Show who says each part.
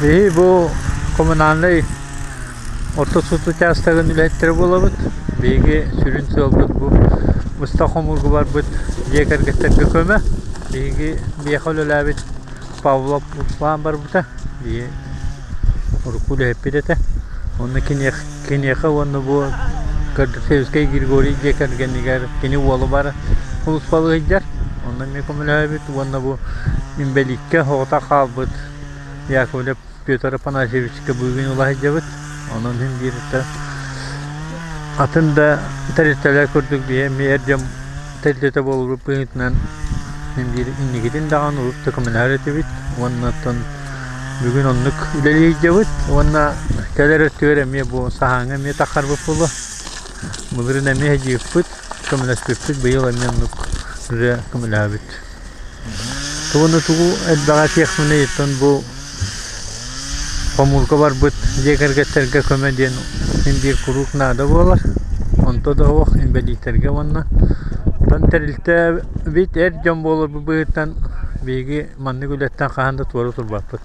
Speaker 1: Биһи бу коммунальнай орто суут учаастагын үлэһиттэрэ буолабыт. Биһиги сүрүн сыалбыт бу быстах хомуурга барбыт дьиэ кэргэттэргэ көмө. Биһиги биһиэхэ үлэлээбит Павлов Руслан барбыта. Биһи урукку үлэһиппит этэ. Онно киниэхэ уонна бу Кардашевскай Григорий дьиэ кэргэнигэр кини уола баар сулууспалыы сылдьар. Онно эмиэ көмөлөһөбүт уонна бу инбэлииккэ оҕото хаалбыт Яковлев Петр Афанасьевичка бүгүн ыла сылдьабыт. Онон син биир атын да тэрилтэлэр курдук биһи эмиэ эр дьон тэрилтэтэ буолбут быһыытынан син биир инникитин даҕаны урут да көмөлөһөр этибит уонна оттон бүгүн оннук үлэлии сылдьабыт уонна кэлэр өттүгэр эмиэ бу саһааҥҥа эмиэ таххарбыт буолуо. Былырыын эмиэ сылдьыбыппыт, көмөлөспүппүт, быйыл эмиэ оннук уже көмөлөһөбүт. Тугуну тугу элбэҕи этиэхпиний, оттон бу хомуурга барбыт дьиэ кэргэттэргэ көмө диэн син биир куруук наада буолар. Онто да суох инбэлииттэргэ уонна оттон тэрилтэбит эр дьон буоларбыт быһыытынан биһиги маннык үлэттэн хаһан да туора турбаппыт.